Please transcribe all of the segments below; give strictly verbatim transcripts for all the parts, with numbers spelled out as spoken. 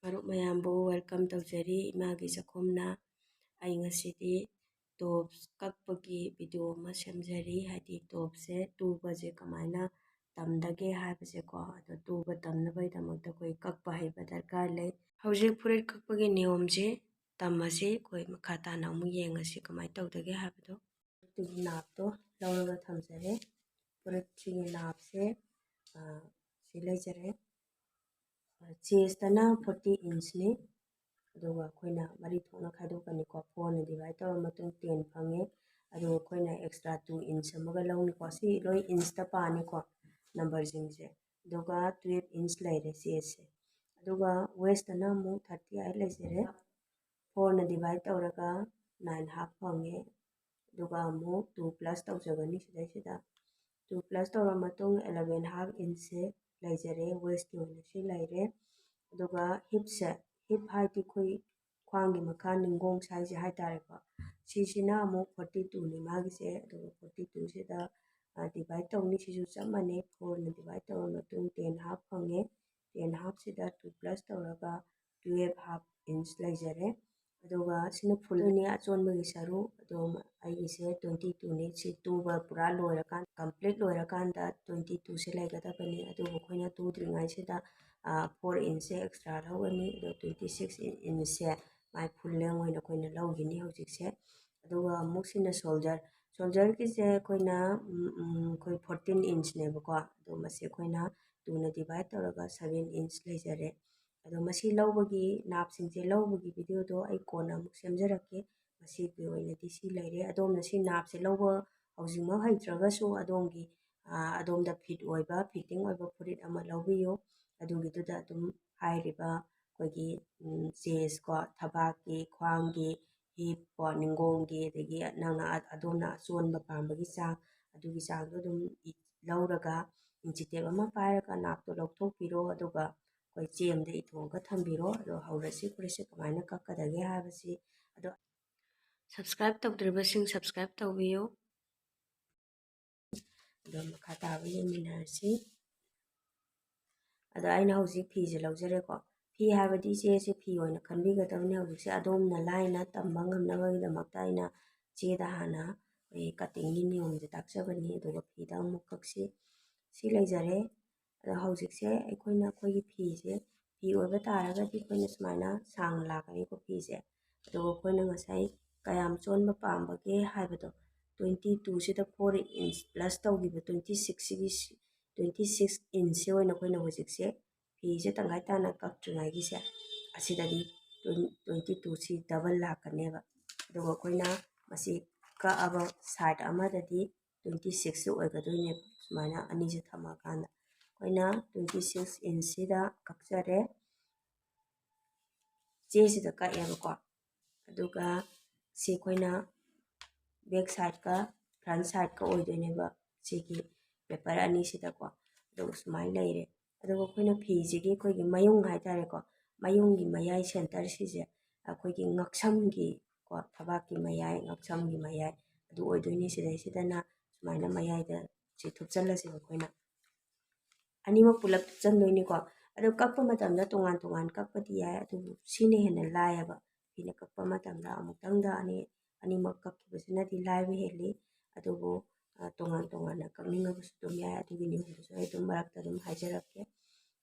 ꯃꯔꯨꯞ ꯃꯌꯥꯝꯕꯨ welcome ꯇꯧꯖꯔꯤ꯫ ꯏꯃꯥꯒꯤ ꯆꯥꯛꯈꯨꯝꯅ꯫ ꯑꯩ ꯉꯁꯤꯗꯤ tops ꯀꯛꯄꯒꯤ video ꯑꯃ ꯁꯦꯝꯖꯔꯤ, ꯍꯥꯏꯗꯤ topꯁꯦ ꯇꯨꯕꯁꯦ ꯀꯃꯥꯏꯅ ꯇꯝꯗꯒꯦ ꯍꯥꯏꯕꯁꯦꯀꯣ꯫ ꯑꯗꯣ ꯇꯨꯕ ꯇꯝꯅꯕꯒꯤꯗꯃꯛꯇ ꯑꯩꯈꯣꯏ ꯀꯛꯄ ꯍꯩꯕ ꯗꯔꯀꯥꯔ ꯂꯩ꯫ ꯍꯧꯖꯤꯛ ꯐꯨꯔꯤꯠ ꯀꯛꯄꯒꯤ ꯅꯤꯌꯣꯝꯁꯦ ꯇꯝꯃꯁꯤ꯫ ꯑꯩꯈꯣꯏ ꯃꯈꯥ ꯇꯥꯅ ꯑꯃꯨꯛ ꯌꯦꯡꯉꯁꯤ ꯀꯃꯥꯏꯅ ꯇꯧꯗꯒꯦ ꯍꯥꯏꯕꯗꯣ꯫ ꯑꯗꯨꯒꯤ ꯅꯥꯞꯇꯣ ꯂꯧꯔꯒ ꯊꯝꯖꯔꯦ꯫ ꯐꯨꯔꯤꯠꯁꯤꯒꯤ ꯅꯥꯞꯁꯦ, ꯑ, ꯁꯤ ꯂꯩꯖꯔꯦ꯫ ꯆꯦꯁꯇꯅ forty inchꯅꯤ꯫ ꯑꯗꯨꯒ ꯑꯩꯈꯣꯏꯅ ꯃꯔꯤ ꯊꯣꯛꯅ ꯈꯥꯏꯗꯣꯛꯀꯅꯤꯀꯣ꯫ Fourꯅ divide ꯇꯧꯔ ꯃꯇꯨꯡ ten ꯐꯪꯉꯦ꯫ ꯑꯗꯨꯒ ꯑꯩꯈꯣꯏꯅ extra two inch ꯑꯃꯒ ꯂꯧꯅꯤꯀꯣ꯫ ꯁꯤ ꯂꯣꯏ inchꯇ ꯄꯥꯅꯤꯀꯣ numberꯁꯤꯡꯁꯦ꯫ ꯑꯗꯨꯒ twelve inch ꯂꯩꯔꯦ ꯆꯦꯁꯁꯦ꯫ ꯑꯗꯨꯒ waistꯇꯅ ꯑꯃꯨꯛ thirty eight ꯂꯩꯖꯔꯦ꯫ Fourꯅ divide ꯇꯧꯔꯒ nine half ꯐꯪꯉꯦ꯫ ꯑꯗꯨꯒ ꯑꯃꯨꯛ two plus ꯇꯧꯖꯒꯅꯤ ꯁꯤꯗꯩꯁꯤꯗ꯫ Two plus ꯇꯧꯔ ꯃꯇꯨꯡ eleven half inchꯁꯦ ꯂꯩꯖꯔꯦ, waistꯀꯤ ꯑꯣꯏꯅ ꯁꯤ ꯂꯩꯔꯦ꯫ ꯑꯗꯨꯒ hipꯁꯦ, hip ꯍꯥꯏꯗꯤ ꯑꯩꯈꯣꯏ ꯈ꯭ꯋꯥꯡꯒꯤ ꯃꯈꯥ ꯅꯤꯡꯒꯣꯡ size ꯍꯥꯏꯇꯥꯔꯦꯀꯣ꯫ ꯁꯤꯁꯤꯅ ꯑꯃꯨꯛ forty twoꯅꯤ ꯃꯥꯒꯤꯁꯦ, ꯑꯗꯨꯒ forty twoꯁꯤꯗ, ꯑ, divide ꯇꯧꯅꯤ꯫ ꯁꯤꯁꯨ ꯆꯞ ꯃꯥꯟꯅꯩ, fourꯅ divide ꯇꯧꯔ ꯃꯇꯨꯡ ten half ꯐꯪꯉꯦ꯫ Ten halfꯁꯤꯗ two plus ꯇꯧꯔꯒ twelve half inch ꯂꯩꯖꯔꯦ꯫ ꯑꯗꯨꯒ ꯁꯤꯅ fullꯅꯤ, ꯑꯆꯣꯟꯕꯒꯤ ꯁꯔꯨꯛ꯫ ꯑꯗꯣ ꯑꯩꯒꯤꯁꯦ twenty twoꯅꯤ꯫ ꯁꯤ ꯇꯨꯕ ꯄꯨꯔꯥ ꯂꯣꯏꯔꯀꯥꯟ, complete ꯂꯣꯏꯔꯀꯥꯟꯗ twenty twoꯁꯦ ꯂꯩꯒꯗꯕꯅꯤ꯫ ꯑꯗꯨꯕꯨ ꯑꯩꯈꯣꯏꯅ ꯇꯨꯗ꯭ꯔꯤꯉꯩꯁꯤꯗ, ꯑ, four inchꯁꯦ extra ꯂꯧꯒꯅꯤ꯫ ꯑꯗꯣ twenty six inchꯁꯦ ꯃꯥꯏ full length ꯑꯣꯏꯅ ꯑꯩꯈꯣꯏꯅ ꯂꯧꯈꯤꯅꯤ ꯍꯧꯖꯤꯛꯁꯦ꯫ ꯑꯗꯨꯒ ꯑꯃꯨꯛ ꯁꯤꯅ shoulder꯫ Shoulderꯒꯤꯁꯦ ꯑꯩꯈꯣꯏꯅ, ꯎꯝ, ꯎꯝ, ꯑꯩꯈꯣꯏ fourteen inchꯅꯦꯕꯀꯣ꯫ ꯑꯗꯣ ꯃꯁꯤ ꯑꯩꯈꯣꯏꯅ twoꯅ divide ꯇꯧꯔꯒ seven inch ꯂꯩꯖꯔꯦ꯫ ꯑꯗꯣ ꯃꯁꯤ ꯂꯧꯕꯒꯤ, ꯅꯥꯞꯁꯤꯡꯁꯦ ꯂꯧꯕꯒꯤ videoꯗꯣ ꯑꯩ ꯀꯣꯟꯅ ꯑꯃꯨꯛ ꯁꯦꯝꯖꯔꯛꯀꯦ꯫ ꯃꯁꯤꯒꯤ ꯑꯣꯏꯅꯗꯤ ꯁꯤ ꯂꯩꯔꯦ꯫ ꯑꯗꯣꯝꯅ ꯁꯤ ꯅꯥꯞꯁꯦ ꯂꯧꯕ ꯍꯧꯖꯤꯛꯃꯛ ꯍꯩꯇ꯭ꯔꯒꯁꯨ ꯑꯗꯣꯝꯒꯤ, ꯑ, ꯑꯗꯣꯝꯗ fit ꯑꯣꯏꯕ, fitting ꯑꯣꯏꯕ ꯐꯨꯔꯤꯠ ꯑꯃ ꯂꯧꯕꯤꯌꯨ꯫ ꯑꯗꯨꯒꯤꯗꯨꯗ ꯑꯗꯨꯝ ꯍꯥꯏꯔꯤꯕ ꯑꯩꯈꯣꯏꯒꯤ, ꯎꯝ, chest ꯀꯣ, ꯊꯕꯥꯛꯀꯤ, ꯈ꯭ꯋꯥꯡꯒꯤ, hip ꯀꯣ, ꯅꯤꯡꯒꯣꯡꯒꯤ, ꯑꯗꯒꯤ ꯅꯪꯅ ꯑ-, ꯑꯗꯣꯝꯅ ꯑꯆꯣꯟꯕ ꯄꯥꯝꯕꯒꯤ ꯆꯥꯡ, ꯑꯗꯨꯒꯤ ꯆꯥꯡꯗꯣ ꯑꯗꯨꯝ ꯏ-, ꯂꯧꯔꯒ, inch tape ꯑꯃ ꯄꯥꯏꯔꯒ ꯅꯥꯞꯇꯣ ꯂꯧꯊꯣꯛꯄꯤꯔꯣ꯫ ꯑꯗꯨꯒ ꯑꯩꯈꯣꯏ ꯆꯦ ꯑꯃꯗ ꯏꯊꯣꯛꯑꯒ ꯊꯝꯕꯤꯔꯣ꯫ ꯑꯗꯣ ꯍꯧꯔꯁꯤ ꯐꯨꯔꯤꯠꯁꯦ ꯀꯃꯥꯏꯅ ꯀꯛꯀꯗꯒꯦ ꯍꯥꯏꯕꯁꯤ꯫ ꯑꯗꯣ subscribe ꯇꯧꯗ꯭ꯔꯤꯕꯁꯤꯡ subscribe ꯇꯧꯕꯤꯌꯨ꯫ ꯑꯗꯣ ꯃꯈꯥ ꯇꯥꯕ ꯌꯦꯡꯃꯤꯟꯅꯔꯁꯤ꯫ ꯑꯗꯣ ꯑꯩꯅ ꯍꯧꯖꯤꯛ ꯐꯤꯁꯦ ꯂꯧꯖꯔꯦꯀꯣ꯫ ꯐꯤ ꯍꯥꯏꯕꯗꯤ ꯏꯆꯦꯁꯦ ꯐꯤ ꯑꯣꯏꯅ ꯈꯟꯕꯤꯒꯗꯕꯅꯤ꯫ ꯍꯧꯖꯤꯛꯁꯦ ꯑꯗꯣꯝꯅ ꯂꯥꯏꯅ ꯇꯝꯕ ꯉꯝꯅꯕꯒꯤꯗꯃꯛꯇ ꯑꯩꯅ ꯆꯦꯗ ꯍꯥꯟꯅ ꯑꯩꯈꯣꯏ cuttingꯒꯤ ꯅꯤꯌꯣꯝꯁꯦ ꯇꯥꯛꯆꯕꯅꯤ, ꯑꯗꯨꯒ ꯐꯤꯗ ꯑꯃꯨꯛ ꯀꯛꯁꯤ꯫ ꯁꯤ ꯂꯩꯖꯔꯦ꯫ ꯑꯗꯣ ꯍꯧꯖꯤꯛꯁꯦ ꯑꯩꯈꯣꯏꯅ ꯑꯩꯈꯣꯏꯒꯤ ꯐꯤꯁꯦ, ꯐꯤ ꯑꯣꯏꯕ ꯇꯥꯔꯒꯗꯤ ꯑꯩꯈꯣꯏꯅ ꯁꯨꯃꯥꯏꯅ ꯁꯥꯡꯅ ꯂꯥꯛꯀꯅꯤꯀꯣ ꯐꯤꯁꯦ꯫ ꯑꯗꯨꯒ ꯑꯩꯈꯣꯏꯅ ꯉꯁꯥꯏ ꯀꯌꯥꯝ ꯆꯣꯟꯕ ꯄꯥꯝꯕꯒꯦ ꯍꯥꯏꯕꯗꯣ, twenty twoꯁꯤꯗ four inch plus ꯇꯧꯈꯤꯕ twenty sixꯁꯤꯒꯤ, twenty six inchꯁꯤ ꯑꯣꯏꯅ ꯑꯩꯈꯣꯏꯅ ꯍꯧꯖꯤꯛꯁꯦ ꯐꯤꯁꯦ ꯇꯪꯈꯥꯏ ꯇꯥꯅ ꯀꯛꯇ꯭ꯔꯤꯉꯩꯒꯤꯁꯦ, ꯑꯁꯤꯗꯗꯤ twenty twoꯁꯤ double ꯂꯥꯛꯀꯅꯦꯕ꯫ ꯑꯗꯨꯒ ꯑꯩꯈꯣꯏꯅ ꯃꯁꯤ ꯀꯛꯑꯕ side ꯑꯃꯗꯗꯤ twenty sixꯁꯤ ꯑꯣꯏꯒꯗꯣꯏꯅꯦꯕ, ꯁꯨꯃꯥꯏꯅ ꯑꯅꯤꯁꯦ ꯊꯝꯃꯀꯥꯟꯗ꯫ ꯑꯩꯈꯣꯏꯅ twenty six inchꯁꯤꯗ ꯀꯛꯆꯔꯦ, ꯆꯦꯁꯤꯗ ꯀꯛꯑꯦꯕꯀꯣ꯫ ꯑꯗꯨꯒ ꯁꯤ ꯑꯩꯈꯣꯏꯅ back sideꯀ front sideꯀ ꯑꯣꯏꯗꯣꯏꯅꯦꯕ ꯁꯤꯒꯤ paper ꯑꯅꯤꯁꯤꯗꯀꯣ꯫ ꯑꯗꯨꯒ ꯁꯨꯃꯥꯏꯅ ꯂꯩꯔꯦ꯫ ꯑꯗꯨꯒ ꯑꯩꯈꯣꯏꯅ ꯐꯤꯁꯤꯒꯤ ꯑꯩꯈꯣꯏꯒꯤ ꯃꯌꯨꯡ ꯍꯥꯏꯇꯥꯔꯦꯀꯣ, ꯃꯌꯨꯡꯒꯤ ꯃꯌꯥꯏ centreꯁꯤꯁꯦ ꯑꯩꯈꯣꯏꯒꯤ ꯉꯛꯁꯝꯒꯤ ꯀꯣ, ꯊꯕꯥꯛꯀꯤ ꯃꯌꯥꯏ, ꯉꯛꯁꯝꯒꯤ ꯃꯌꯥꯏ ꯑꯗꯨ ꯑꯣꯏꯗꯣꯏꯅꯤ꯫ ꯁꯤꯗꯩꯁꯤꯗꯅ ꯁꯨꯃꯥꯏꯅ ꯃꯌꯥꯏꯗ ꯁꯤ ꯊꯨꯞꯆꯜꯂꯁꯦꯕ ꯑꯩꯈꯣꯏꯅ꯫ ꯑꯅꯤꯃꯛ ꯄꯨꯂꯞ ꯊꯨꯞꯆꯟꯗꯣꯏꯅꯤꯀꯣ꯫ ꯑꯗꯣ ꯀꯛꯄ ꯃꯇꯝꯗ ꯇꯣꯉꯥꯟ ꯇꯣꯉꯥꯟ ꯀꯛꯄꯗꯤ ꯌꯥꯏ, ꯑꯗꯨꯕꯨ ꯁꯤꯅ ꯍꯦꯟꯅ ꯂꯥꯏꯌꯦꯕ꯫ ꯐꯤꯅ ꯀꯛꯄ ꯃꯇꯝꯗ ꯑꯃꯨꯛꯇꯪꯗ ꯑꯅꯤ, ꯑꯅꯤꯃꯛ ꯀꯛꯈꯤꯕꯁꯤꯅꯗꯤ ꯂꯥꯏꯕ ꯍꯦꯜꯂꯤ꯫ ꯑꯗꯨꯕꯨ, ꯑ, ꯇꯣꯉꯥꯟ ꯇꯣꯉꯥꯟꯅ ꯀꯛꯅꯤꯡꯉꯕꯁꯨ ꯑꯗꯨꯝ ꯌꯥꯏ꯫ ꯑꯗꯨꯒꯤ ꯅꯤꯌꯣꯝꯗꯨꯁꯨ ꯑꯩ ꯑꯗꯨꯝ ꯃꯔꯛꯇ ꯑꯗꯨꯝ ꯍꯥꯏꯖꯔꯛꯀꯦ꯫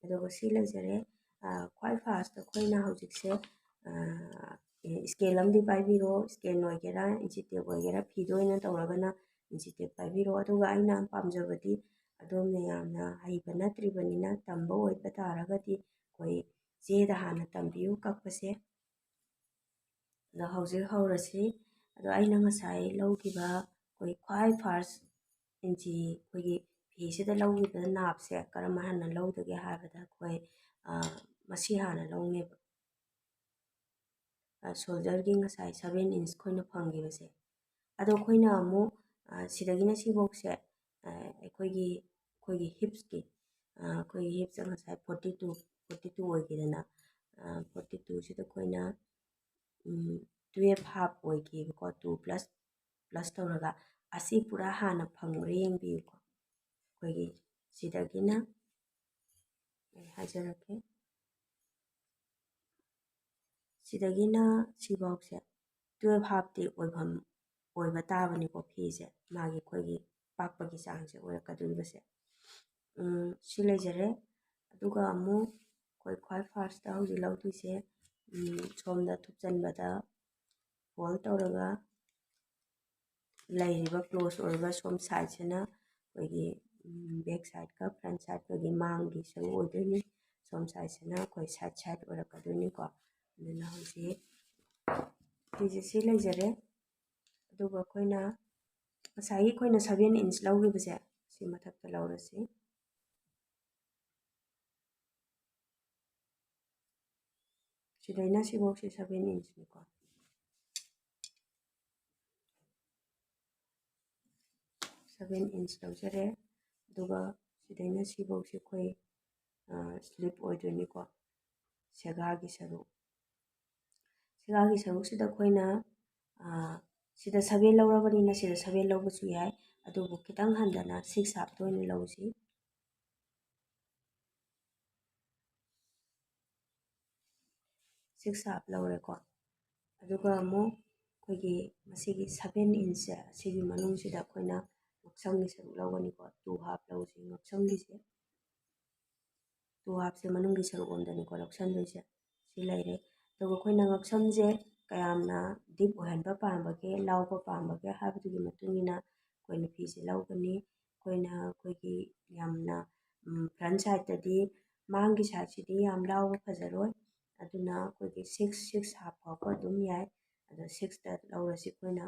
ꯑꯗꯨꯒ ꯁꯤ ꯂꯩꯖꯔꯦ꯫ ꯑ, ꯈ꯭ꯋꯥꯏ firstꯇ ꯑꯩꯈꯣꯏꯅ ꯍꯧꯖꯤꯛꯁꯦ, ꯑ, scale ꯑꯃꯗꯤ ꯄꯥꯏꯕꯤꯔꯣ꯫ Scale ꯑꯣꯏꯒꯦꯔꯥ, inch tape ꯑꯣꯏꯒꯦꯔꯥ, ꯐꯤꯗ ꯑꯣꯏꯅ ꯇꯧꯔꯒꯅ inch tape ꯄꯥꯏꯕꯤꯔꯣ꯫ ꯑꯗꯨꯒ ꯑꯩꯅ ꯄꯥꯝꯖꯕꯗꯤ ꯑꯗꯣꯝꯅ ꯌꯥꯝꯅ ꯍꯩꯕ ꯅꯠꯇ꯭ꯔꯤꯕꯅꯤꯅ, ꯇꯝꯕ ꯑꯣꯏꯕ ꯇꯥꯔꯒꯗꯤ ꯑꯩꯈꯣꯏ ꯆꯦꯗ ꯍꯥꯟꯅ ꯇꯝꯕꯤꯌꯨ ꯀꯛꯄꯁꯦ꯫ ꯑꯗꯣ ꯍꯧꯖꯤꯛ ꯍꯧꯔꯁꯤ꯫ ꯑꯗꯣ ꯑꯩꯅ ꯉꯁꯥꯏ ꯂꯧꯈꯤꯕ ꯑꯩꯈꯣꯏ ꯈ꯭ꯋꯥꯏ first inch ꯑꯩꯈꯣꯏꯒꯤ ꯐꯤꯁꯤꯗ ꯂꯧꯈꯤꯕ ꯅꯥꯞꯁꯦ ꯀꯔꯝ ꯍꯥꯟꯅ ꯂꯧꯗꯒꯦ ꯍꯥꯏꯕꯗ ꯑꯩꯈꯣꯏ, ꯑ, ꯃꯁꯤ ꯍꯥꯟꯅ ꯂꯧꯅꯦꯕ꯫ ꯑ, shoulderꯒꯤ ꯉꯁꯥꯏ seven inch ꯑꯩꯈꯣꯏꯅ ꯐꯪꯈꯤꯕꯁꯦ꯫ ꯑꯗꯣ ꯑꯩꯈꯣꯏꯅ ꯑꯃꯨꯛ, ꯑ, ꯁꯤꯗꯒꯤꯅ ꯁꯤꯐꯧꯁꯦ, ꯑ, ꯑꯩꯈꯣꯏꯒꯤ, ꯑꯩꯈꯣꯏꯒꯤ hipsꯀꯤ, ꯑ, ꯑꯩꯈꯣꯏꯒꯤ hipsꯇ ꯉꯁꯥꯏ forty two, forty two ꯑꯣꯏꯈꯤꯗꯅ, ꯑ, forty twoꯁꯤꯗ ꯑꯩꯈꯣꯏꯅ, ꯎꯝ, twelve half ꯑꯣꯏꯈꯤꯕꯀꯣ, two plus, plus ꯇꯧꯔꯒ꯫ ꯑꯁꯤ ꯄꯨꯔꯥ ꯍꯥꯟꯅ ꯐꯪꯕ꯭ꯔꯥ ꯌꯦꯡꯕꯤꯌꯨꯀꯣ꯫ ꯑꯩꯈꯣꯏꯒꯤ ꯁꯤꯗꯒꯤꯅ ꯑꯩ ꯍꯥꯏꯖꯔꯛꯀꯦ꯫ ꯁꯤꯗꯒꯤꯅ ꯁꯤꯐꯥꯎꯁꯦ twelve halfꯇꯤ ꯑꯣꯏꯐꯝ, ꯑꯣꯏꯕ ꯇꯥꯕꯅꯤꯀꯣ ꯐꯤꯁꯦ, ꯃꯥꯒꯤ ꯑꯩꯈꯣꯏꯒꯤ ꯄꯥꯛꯄꯒꯤ ꯆꯥꯡꯁꯦ ꯑꯣꯏꯔꯛꯀꯗꯣꯔꯤꯕꯁꯦ꯫ ꯎꯝ, ꯁꯤ ꯂꯩꯖꯔꯦ꯫ ꯑꯗꯨꯒ ꯑꯃꯨꯛ ꯑꯩꯈꯣꯏ ꯈ꯭ꯋꯥꯏ firstꯇ ꯍꯧꯖꯤꯛ ꯂꯧꯗꯣꯏꯁꯦ, ꯎꯝ, ꯁꯣꯝꯗ ꯊꯨꯞꯆꯟꯕꯗ fold ꯇꯧꯔꯒ ꯂꯩꯔꯤꯕ close ꯑꯣꯏꯔꯤꯕ ꯁꯣꯝ sideꯁꯤꯅ ꯑꯩꯈꯣꯏꯒꯤ, ꯎꯝ, back sideꯀ front sideꯀꯒꯤ ꯃꯥꯡꯒꯤ ꯁꯔꯨꯛ ꯑꯣꯏꯗꯣꯏꯅꯤ꯫ ꯁꯣꯝ sideꯁꯤꯅ ꯑꯩꯈꯣꯏ side side ꯑꯣꯏꯔꯛꯀꯗꯣꯏꯅꯤꯀꯣ꯫ ꯑꯗꯨꯅ ꯍꯧꯖꯤꯛ ꯐꯤꯁꯦ ꯁꯤ ꯂꯩꯖꯔꯦ꯫ ꯑꯗꯨꯒ ꯑꯩꯈꯣꯏꯅ ꯉꯁꯥꯏꯒꯤ ꯑꯩꯈꯣꯏꯅ seven inch ꯂꯧꯈꯤꯕꯁꯦ ꯁꯤ ꯃꯊꯛꯇ ꯂꯧꯔꯁꯤ꯫ ꯁꯤꯗꯩꯅ ꯁꯤꯐꯧꯁꯤ seven inchꯅꯤꯀꯣ꯫ Seven inch ꯂꯧꯖꯔꯦ꯫ ꯑꯗꯨꯒ ꯁꯤꯗꯩꯅ ꯁꯤꯐꯧꯁꯤ ꯑꯩꯈꯣꯏ, ꯑ, slip ꯑꯣꯏꯗꯣꯏꯅꯤꯀꯣ, ꯁꯦꯒꯥꯒꯤ ꯁꯔꯨꯛ꯫ ꯁꯦꯒꯥꯒꯤ ꯁꯔꯨꯛꯁꯤꯗ ꯑꯩꯈꯣꯏꯅ, ꯑ, ꯁꯤꯗ seven ꯂꯧꯔꯕꯅꯤꯅ ꯁꯤꯗ seven ꯂꯧꯕꯁꯨ ꯌꯥꯏ, ꯑꯗꯨꯕꯨ ꯈꯤꯇꯪ ꯍꯟꯊꯅ six halfꯇ ꯑꯣꯏꯅ ꯂꯧꯁꯤ꯫ Six half ꯂꯧꯔꯦꯀꯣ꯫ ꯑꯗꯨꯒ ꯑꯃꯨꯛ ꯑꯩꯈꯣꯏꯒꯤ ꯃꯁꯤꯒꯤ seven inchꯁꯦ, ꯑꯁꯤꯒꯤ ꯃꯅꯨꯡꯁꯤꯗ ꯑꯩꯈꯣꯏꯅ ꯉꯛꯁꯝꯒꯤ ꯁꯔꯨꯛ ꯂꯧꯒꯅꯤꯀꯣ, two half ꯂꯧꯁꯤ ꯉꯛꯁꯝꯒꯤꯁꯦ꯫ Two halfꯁꯦ ꯃꯅꯨꯡꯒꯤ ꯁꯔꯨꯛ ꯂꯣꯝꯗꯅꯤꯀꯣ ꯂꯧꯁꯟꯗꯣꯏꯁꯦ꯫ ꯁꯤ ꯂꯩꯔꯦ꯫ ꯑꯗꯨꯒ ꯑꯩꯈꯣꯏꯅ ꯉꯛꯁꯝꯁꯦ ꯀꯌꯥꯝꯅ deep ꯑꯣꯏꯍꯟꯕ ꯄꯥꯝꯕꯒꯦ, ꯂꯥꯎꯕ ꯄꯥꯝꯕꯒꯦ ꯍꯥꯏꯕꯗꯨꯒꯤ ꯃꯇꯨꯡ ꯏꯟꯅ ꯑꯩꯈꯣꯏꯅ ꯐꯤꯁꯦ ꯂꯧꯒꯅꯤ꯫ ꯑꯩꯈꯣꯏꯅ ꯑꯩꯈꯣꯏꯒꯤ ꯌꯥꯝꯅ, ꯎꯝ, front sideꯇꯗꯤ ꯃꯥꯡꯒꯤ sideꯁꯤꯗꯤ ꯌꯥꯝ ꯂꯥꯎꯕ ꯐꯖꯔꯣꯏ꯫ ꯑꯗꯨꯅ ꯑꯩꯈꯣꯏꯒꯤ six, six half ꯐꯥꯎꯕ ꯑꯗꯨꯝ ꯌꯥꯏ꯫ ꯑꯗꯣ sixꯇ ꯂꯧꯔꯁꯤ ꯑꯩꯈꯣꯏꯅ꯫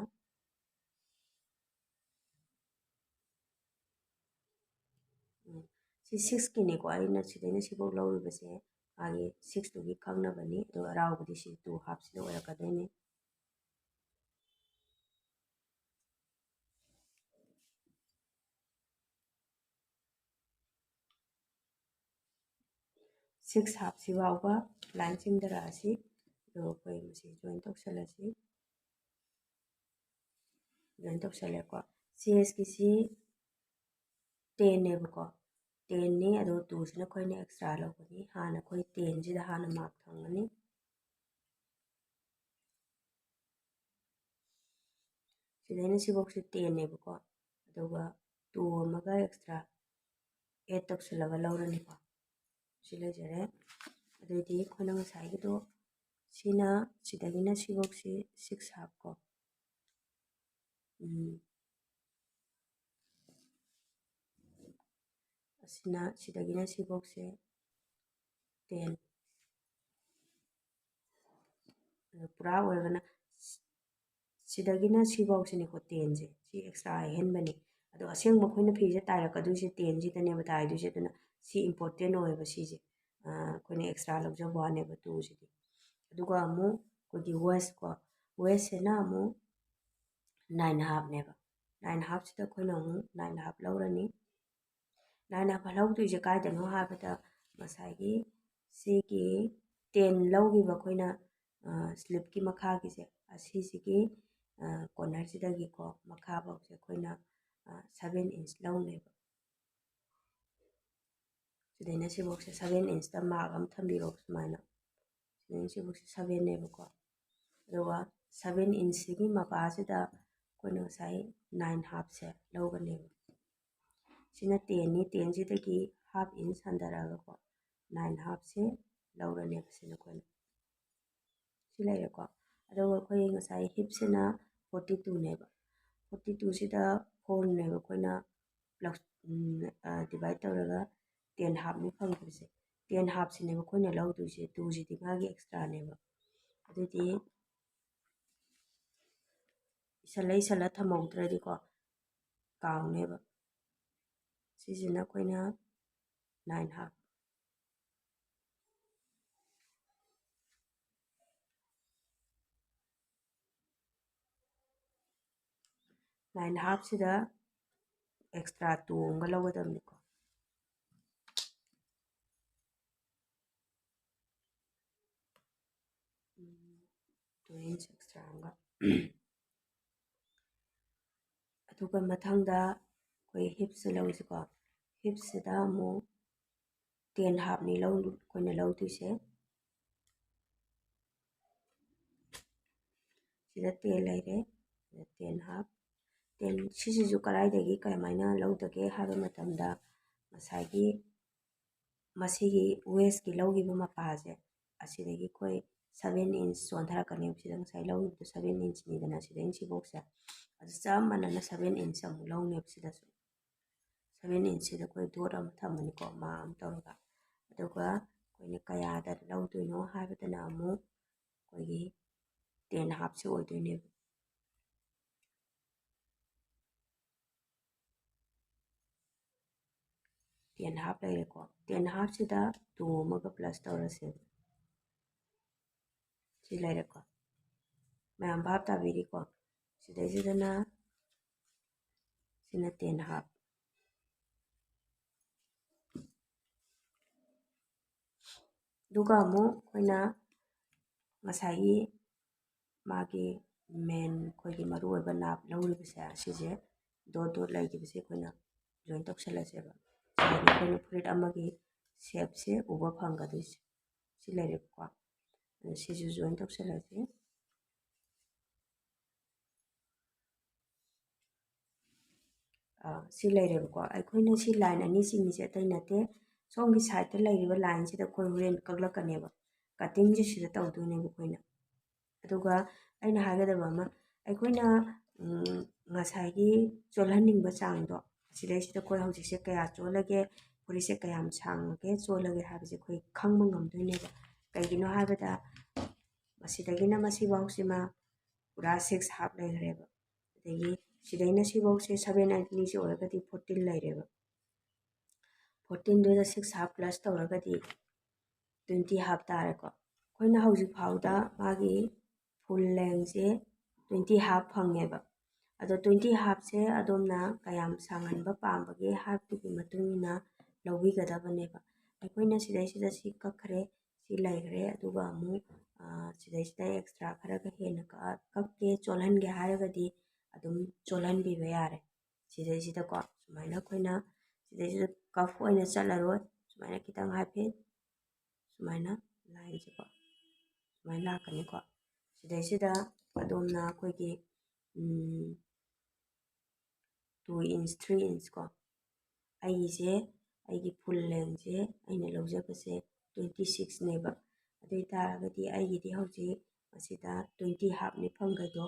ꯎꯝ, ꯁꯤ sixꯀꯤꯅꯤꯀꯣ, ꯑꯩꯅ ꯁꯤꯗꯩꯅ ꯁꯤꯐꯥꯎ ꯂꯧꯔꯤꯕꯁꯦ ꯃꯥꯒꯤ sixꯇꯨꯒꯤ ꯈꯪꯅꯕꯅꯤ꯫ ꯑꯗꯣ ꯑꯔꯥꯎꯕꯗꯤ ꯁꯤ two halfꯁꯤꯗ ꯑꯣꯏꯔꯛꯀꯗꯣꯏꯅꯤ꯫ Six halfꯁꯤ ꯐꯥꯎꯕ line ꯆꯤꯡꯊꯔꯛꯑꯁꯤ꯫ ꯑꯗꯨꯒ ꯑꯩꯈꯣꯏ ꯃꯁꯤ join ꯇꯧꯁꯜꯂꯁꯤ꯫ Join ꯇꯧꯁꯜꯂꯦꯀꯣ꯫ Chestꯀꯤꯁꯤ tenꯅꯦꯕꯀꯣ, tenꯅꯤ꯫ ꯑꯗꯨꯒ twoꯁꯤꯅ ꯑꯩꯈꯣꯏꯅ extra ꯂꯧꯒꯅꯤ꯫ ꯍꯥꯟꯅ ꯑꯩꯈꯣꯏ tenꯁꯤꯗ ꯍꯥꯟꯅ mark ꯊꯝꯒꯅꯤ꯫ ꯁꯤꯗꯩꯅ ꯁꯤꯐꯧꯁꯤ ꯇꯦꯟꯅꯦꯕꯀꯣ, ꯑꯗꯨꯒ ꯇꯨ ꯑꯃꯒ ꯑꯦꯛꯁꯇ꯭ꯔꯥ ꯑꯦꯗ ꯇꯧꯁꯤꯜꯂꯒ ꯂꯧꯔꯅꯤꯀꯣ꯫ ꯁꯤ ꯂꯩꯖꯔꯦ꯫ ꯑꯗꯨꯑꯣꯏꯗꯤ ꯑꯩꯈꯣꯏꯅ ꯉꯁꯥꯏꯒꯤꯗꯣ, ꯁꯤꯅ, ꯁꯤꯗꯒꯤꯅ ꯁꯤꯐꯧꯁꯤ ꯁꯤꯛꯁ ꯍꯥꯞꯀꯣ꯫ ꯎꯝ꯫ ꯑꯁꯤꯅ, ꯁꯤꯗꯒꯤꯅ ꯁꯤꯐꯧꯁꯦ ꯇꯦꯟ꯫ ꯑꯗꯣ ꯄꯨꯔꯥ ꯑꯣꯏꯔꯒꯅ ꯁꯤꯗꯒꯤꯅ ꯁꯤꯐꯧꯁꯤꯅꯤꯀꯣ ꯇꯦꯟꯁꯦ꯫ ꯁꯤ ꯑꯦꯛꯁꯇ꯭ꯔꯥ ꯑꯍꯦꯟꯕꯅꯤ꯫ ꯑꯗꯣ ꯑꯁꯦꯡꯕ ꯑꯩꯈꯣꯏꯅ ꯐꯤꯁꯦ ꯇꯥꯏꯔꯛꯀꯗꯣꯏꯁꯦ ꯇꯦꯟꯁꯤꯗꯅꯦꯕ ꯇꯥꯏꯗꯣꯏꯁꯦ꯫ ꯑꯗꯨꯅ ꯁꯤ ꯏꯝꯄꯣꯔꯇꯦꯟ ꯑꯣꯏꯌꯦꯕ ꯁꯤꯁꯦ꯫ ꯑꯩꯈꯣꯏꯅ ꯑꯦꯛꯁꯇ꯭ꯔꯥ ꯂꯧꯖꯕ ꯋꯥꯅꯦꯕ ꯇꯨꯁꯤꯗꯤ꯫ ꯑꯗꯨꯒ ꯑꯃꯨꯛ ꯑꯩꯈꯣꯏꯒꯤ ꯋꯦꯁꯀꯣ, ꯋꯦꯁꯁꯤꯅ ꯑꯃꯨꯛ ꯅꯥꯏꯟ ꯍꯥꯞꯅꯦꯕ꯫ ꯅꯥꯏꯟ ꯍꯥꯞꯁꯤꯗ ꯑꯩꯈꯣꯏꯅ ꯑꯃꯨꯛ ꯅꯥꯏꯟ ꯍꯥꯞ ꯂꯧꯔꯅꯤ꯫ ꯅꯥꯏꯟ ꯍꯥꯞ ꯂꯧꯗꯣꯏꯁꯦ ꯀꯥꯏꯗꯅꯣ ꯍꯥꯏꯕꯗ, ꯉꯁꯥꯏꯒꯤ ꯁꯤꯒꯤ ꯇꯦꯟ ꯂꯧꯈꯤꯕ ꯑꯩꯈꯣꯏꯅ, ꯁ꯭ꯂꯤꯞꯀꯤ ꯃꯈꯥꯒꯤꯁꯦ, ꯑꯁꯤꯁꯤꯒꯤ ꯀꯣꯔꯅꯔꯁꯤꯗꯒꯤꯀꯣ ꯃꯈꯥꯐꯥꯎꯁꯦ ꯑꯩꯈꯣꯏꯅ ꯁꯚꯦꯟ ꯏꯟꯆ ꯂꯧꯅꯦꯕ꯫ ꯁꯤꯗꯩꯅ ꯁꯤꯐꯥꯎꯁꯦ ꯁꯚꯦꯟ ꯏꯟꯆꯇ ꯃꯥꯔꯛ ꯑꯃ ꯊꯝꯕꯤꯔꯣ ꯁꯨꯃꯥꯏꯅ꯫ ꯁꯤꯗꯩꯅ ꯁꯤꯐꯥꯎꯁꯦ ꯁꯚꯦꯟꯅꯦꯕꯀꯣ꯫ ꯑꯗꯨꯒ ꯁꯚꯦꯟ ꯏꯟꯆꯁꯤꯒꯤ ꯃꯄꯥꯁꯤꯗ ꯑꯩꯈꯣꯏꯅ ꯉꯁꯥꯏ ꯅꯥꯏꯟ ꯍꯥꯞꯁꯦ ꯂꯧꯒꯅꯦꯕ꯫ ꯁꯤꯅ ꯇꯦꯟꯅꯤ, ꯇꯦꯟꯁꯤꯗꯒꯤ ꯍꯥꯐ ꯏꯟꯆ ꯍꯟꯊꯔꯛꯑꯒꯀꯣ ꯅꯥꯏꯟ ꯍꯥꯞꯁꯦ ꯂꯧꯔꯅꯦꯕ ꯁꯤꯅ ꯑꯩꯈꯣꯏꯅ꯫ ꯁꯤ ꯂꯩꯔꯦꯀꯣ꯫ ꯑꯗꯨꯒ ꯑꯩꯈꯣꯏ ꯉꯁꯥꯏ ꯍꯤꯞꯁꯤꯅ ꯐꯣꯔꯇꯤ ꯇꯨꯅꯦꯕ꯫ ꯐꯣꯔꯇꯤ ꯇꯨꯁꯤꯗ ꯐꯣꯔꯅꯦꯕ ꯑꯩꯈꯣꯏꯅ ꯗꯤꯚꯥꯏꯠ ꯇꯧꯔꯒ ꯇꯦꯟ ꯍꯥꯞꯅꯤ ꯐꯪꯗꯣꯏꯁꯦ꯫ ꯇꯦꯟ ꯍꯥꯞꯁꯤꯅꯦꯕ ꯑꯩꯈꯣꯏꯅ ꯂꯧꯗꯣꯏꯁꯦ, ꯇꯨꯁꯤꯗꯤ ꯃꯥꯒꯤ ꯑꯦꯛꯁꯇ꯭ꯔꯥꯅꯦꯕ꯫ ꯑꯗꯨꯗꯤ ꯏꯁꯜꯂ ꯏꯁꯜꯂ ꯊꯝꯍꯧꯗ꯭ꯔꯗꯤꯀꯣ ꯀꯥꯎꯅꯦꯕ꯫ ꯁꯤꯁꯤꯅ ꯑꯩꯈꯣꯏꯅ ꯅꯥꯏꯟ ꯍꯥꯞ꯫ ꯅꯥꯏꯟ ꯍꯥꯞꯁꯤꯗ ꯑꯦꯛꯁꯇ꯭ꯔꯥ ꯇꯨ ꯑꯃꯒ ꯂꯧꯒꯗꯕꯅꯤꯀꯣ꯫ ꯇꯨ ꯏꯟꯆ ꯑꯦꯛꯁꯇ꯭ꯔꯥ ꯑꯃꯒ꯫ ꯑꯗꯨꯒ ꯃꯊꯪꯗ ꯑꯩꯈꯣꯏ ꯍꯤꯞꯁꯦ ꯂꯧꯁꯤꯀꯣ꯫ ꯍꯤꯞꯁꯤꯗ ꯑꯃꯨꯛ ꯇꯦꯟ ꯍꯥꯞꯅꯤ ꯂꯧ-, ꯑꯩꯈꯣꯏꯅ ꯂꯧꯗꯣꯏꯁꯦ꯫ ꯁꯤꯗ ꯇꯦꯟ ꯂꯩꯔꯦ꯫ Ten half. ꯇꯦꯟ, ꯁꯤꯁꯤꯁꯨ ꯀꯗꯥꯏꯗꯒꯤ ꯀꯃꯥꯏꯅ ꯂꯧꯗꯒꯦ ꯍꯥꯏꯕ ꯃꯇꯝꯗ, ꯉꯁꯥꯏꯒꯤ ꯃꯁꯤꯒꯤ ꯋꯦꯁꯀꯤ ꯂꯧꯈꯤꯕ ꯃꯄꯥꯁꯦ, ꯑꯁꯤꯗꯒꯤ ꯑꯩꯈꯣꯏ ꯁꯚꯦꯟ ꯏꯟꯆ ꯆꯣꯟꯊꯔꯛꯀꯅꯦꯕ꯫ ꯁꯤꯗ ꯉꯁꯥꯏ ꯂꯧꯈꯤꯕꯗꯣ ꯁꯚꯦꯟ ꯏꯟꯆꯅꯤꯗꯅ, ꯁꯤꯗꯩꯅ ꯁꯤꯐꯧꯁꯦ꯫ ꯑꯗꯨ ꯆꯞ ꯃꯥꯟꯅꯅ ꯁꯚꯦꯟ ꯏꯟꯆ ꯑꯃꯨꯛ ꯂꯧꯅꯦꯕ ꯁꯤꯗꯁꯨ꯫ ꯁꯚꯦꯟ ꯏꯟꯆꯁꯤꯗ ꯑꯩꯈꯣꯏ ꯗꯣꯠ ꯑꯃ ꯊꯝꯃꯅꯤꯀꯣ, ꯃꯥ ꯑꯃ ꯇꯧꯔꯒ꯫ ꯑꯗꯨꯒ ꯑꯩꯈꯣꯏꯅ ꯀꯌꯥꯗ ꯂꯧꯗꯣꯏꯅꯣ ꯍꯥꯏꯕꯗꯅ ꯑꯃꯨꯛ ꯑꯩꯈꯣꯏꯒꯤ ꯇꯦꯟ ꯍꯥꯞꯁꯦ ꯑꯣꯏꯗꯣꯏꯅꯦꯕ꯫ ꯇꯦꯟ ꯍꯥꯞ ꯂꯩꯔꯦꯀꯣ꯫ ꯇꯦꯟ ꯍꯥꯞꯁꯤꯗ ꯇꯨ ꯑꯃꯒ ꯄ꯭ꯂꯁ ꯇꯧꯔꯁꯦꯕ꯫ ꯁꯤ ꯂꯩꯔꯦꯀꯣ꯫ ꯃꯌꯥꯝ ꯚꯥꯞ ꯇꯥꯕꯤꯔꯤꯀꯣ? ꯁꯤꯗꯩꯁꯤꯗꯅ ꯁꯤꯅ ꯇꯦꯟ ꯍꯥꯞ꯫ ꯑꯗꯨꯒ ꯑꯃꯨꯛ ꯑꯩꯈꯣꯏꯅ ꯉꯁꯥꯏꯒꯤ ꯃꯥꯒꯤ ꯃꯦꯟ, ꯑꯩꯈꯣꯏꯒꯤ ꯃꯔꯨꯑꯣꯏꯕ ꯅꯥꯞ ꯂꯧꯔꯤꯕꯁꯦ, ꯁꯤꯁꯦ ꯗꯣꯠ ꯗꯣꯠ ꯂꯩꯈꯤꯕꯁꯦ ꯑꯩꯈꯣꯏꯅ ꯖꯣꯏꯟ ꯇꯧꯁꯜꯂꯁꯦꯕ꯫ ꯁꯤꯗꯅ ꯑꯩꯈꯣꯏꯅ ꯐꯨꯔꯤꯠ ꯑꯃꯒꯤ ꯁꯦꯞꯁꯦ ꯎꯕ ꯐꯪꯒꯗꯣꯏꯁꯦ꯫ ꯁꯤ ꯂꯩꯔꯦꯕꯀꯣ꯫ ꯑꯗꯣ ꯁꯤꯁꯨ ꯖꯣꯏꯟ ꯇꯧꯁꯜꯂꯁꯤ꯫ ꯑꯥ, ꯁꯤ ꯂꯩꯔꯦꯕꯀꯣ꯫ ꯑꯩꯈꯣꯏꯅ ꯁꯤ ꯂꯥꯏꯟ ꯑꯅꯤ ꯆꯤꯡꯉꯤꯁꯦ ꯑꯇꯩ ꯅꯠꯇꯦ, ꯁꯣꯝꯒꯤ ꯁꯥꯏꯠꯇ ꯂꯩꯔꯤꯕ ꯂꯥꯏꯟꯁꯤꯗ ꯑꯩꯈꯣꯏ ꯍꯣꯔꯦꯟ ꯀꯛꯂꯛꯀꯅꯦꯕ꯫ ꯀꯠꯇꯤꯡꯁꯦ ꯁꯤꯗ ꯇꯧꯗꯣꯏꯅꯦꯕ ꯑꯩꯈꯣꯏꯅ꯫ ꯑꯗꯨꯒ ꯑꯩꯅ ꯍꯥꯏꯒꯗꯕ ꯑꯃ, ꯑꯩꯈꯣꯏꯅ, ꯎꯝ, ꯉꯁꯥꯏꯒꯤ ꯆꯣꯜꯍꯟꯅꯤꯡꯕ ꯆꯥꯡꯗꯣ, ꯁꯤꯗꯩꯁꯤꯗ ꯑꯩꯈꯣꯏ ꯍꯧꯖꯤꯛꯁꯦ ꯀꯌꯥ ꯆꯣꯜꯂꯒꯦ, ꯐꯨꯔꯤꯠꯁꯦ ꯀꯌꯥꯝ ꯁꯥꯡꯉꯒꯦ, ꯆꯣꯜꯂꯒꯦ ꯍꯥꯏꯕꯁꯦ ꯑꯩꯈꯣꯏ ꯈꯪꯕ ꯉꯝꯗꯣꯏꯅꯦꯕ꯫ ꯀꯩꯒꯤꯅꯣ ꯍꯥꯏꯕꯗ, ꯃꯁꯤꯗꯒꯤꯅ ꯃꯁꯤꯐꯥꯎꯁꯤꯃ ꯄꯨꯔꯥ ꯁꯤꯛꯁ ꯍꯥꯞ ꯂꯩꯈ꯭ꯔꯦꯕ꯫ ꯑꯗꯒꯤ ꯁꯤꯗꯩꯅ ꯁꯤꯐꯧꯁꯦ ꯁꯚꯦꯟ ꯑꯅꯤꯁꯦ ꯑꯣꯏꯔꯒꯗꯤ ꯐꯣꯔꯇꯤꯟ ꯂꯩꯔꯦꯕ꯫ ꯐꯣꯔꯇꯤꯟꯗꯨꯗ ꯁꯤꯛꯁ ꯍꯥꯞ ꯄ꯭ꯂꯁ ꯇꯧꯔꯒꯗꯤ ꯇ꯭ꯋꯦꯟꯇꯤ ꯍꯥꯞ ꯇꯥꯔꯦꯀꯣ꯫ ꯑꯩꯈꯣꯏꯅ ꯍꯧꯖꯤꯛ ꯐꯥꯎꯗ ꯃꯥꯒꯤ ꯐꯨꯜ ꯂꯦꯡꯁꯦ ꯇ꯭ꯋꯦꯟꯇꯤ ꯍꯥꯞ ꯐꯪꯉꯦꯕ꯫ ꯑꯗꯣ ꯇ꯭ꯋꯦꯟꯇꯤ ꯍꯥꯞꯁꯦ ꯑꯗꯣꯝꯅ ꯀꯌꯥꯝ ꯁꯥꯡꯍꯟꯕ ꯄꯥꯝꯕꯒꯦ ꯍꯥꯏꯕꯗꯨꯒꯤ ꯃꯇꯨꯡ ꯏꯟꯅ ꯂꯧꯕꯤꯒꯗꯕꯅꯦꯕ꯫ ꯑꯩꯈꯣꯏꯅ ꯁꯤꯗꯩꯁꯤꯗ ꯁꯤ ꯀꯛꯈ꯭ꯔꯦ, ꯁꯤ ꯂꯩꯈ꯭ꯔꯦ꯫ ꯑꯗꯨꯒ ꯑꯃꯨꯛ, ꯑ, ꯁꯤꯗꯩꯁꯤꯗ ꯑꯦꯛꯁꯇ꯭ꯔꯥ ꯈꯔꯒ ꯍꯦꯟꯅ ꯀꯛ-, ꯀꯛꯀꯦ, ꯆꯣꯜꯍꯟꯒꯦ ꯍꯥꯏꯔꯒꯗꯤ ꯑꯗꯨꯝ ꯆꯣꯜꯍꯟꯕꯤꯕ ꯌꯥꯔꯦ꯫ ꯁꯤꯗꯩꯁꯤꯗꯀꯣ ꯁꯨꯃꯥꯏꯅ ꯑꯩꯈꯣꯏꯅ ꯁꯤꯗꯩꯁꯤꯗ ꯀꯐ ꯑꯣꯏꯅ ꯆꯠꯂꯔꯣꯏ, ꯁꯨꯃꯥꯏꯅ ꯈꯤꯇꯪ ꯍꯥꯏꯐꯦꯠ ꯁꯨꯃꯥꯏꯅ ꯂꯥꯏꯟꯁꯦꯀꯣ ꯁꯨꯃꯥꯏꯅ ꯂꯥꯛꯀꯅꯤꯀꯣ꯫ ꯁꯤꯗꯩꯁꯤꯗ ꯑꯗꯣꯝꯅ ꯑꯩꯈꯣꯏꯒꯤ two inch, three inch ꯀꯣ꯫ ꯑꯩꯒꯤꯁꯦ, ꯑꯩꯒꯤ full lengthꯁꯦ ꯑꯩꯅ ꯂꯧꯖꯕꯁꯦ twenty sixꯅꯦꯕ꯫ ꯑꯗꯨ ꯑꯣꯏ ꯇꯥꯔꯒꯗꯤ ꯑꯩꯒꯤꯗꯤ ꯍꯧꯖꯤꯛ ꯑꯁꯤꯗ twenty halfꯅꯤ ꯐꯪꯒꯗꯣ꯫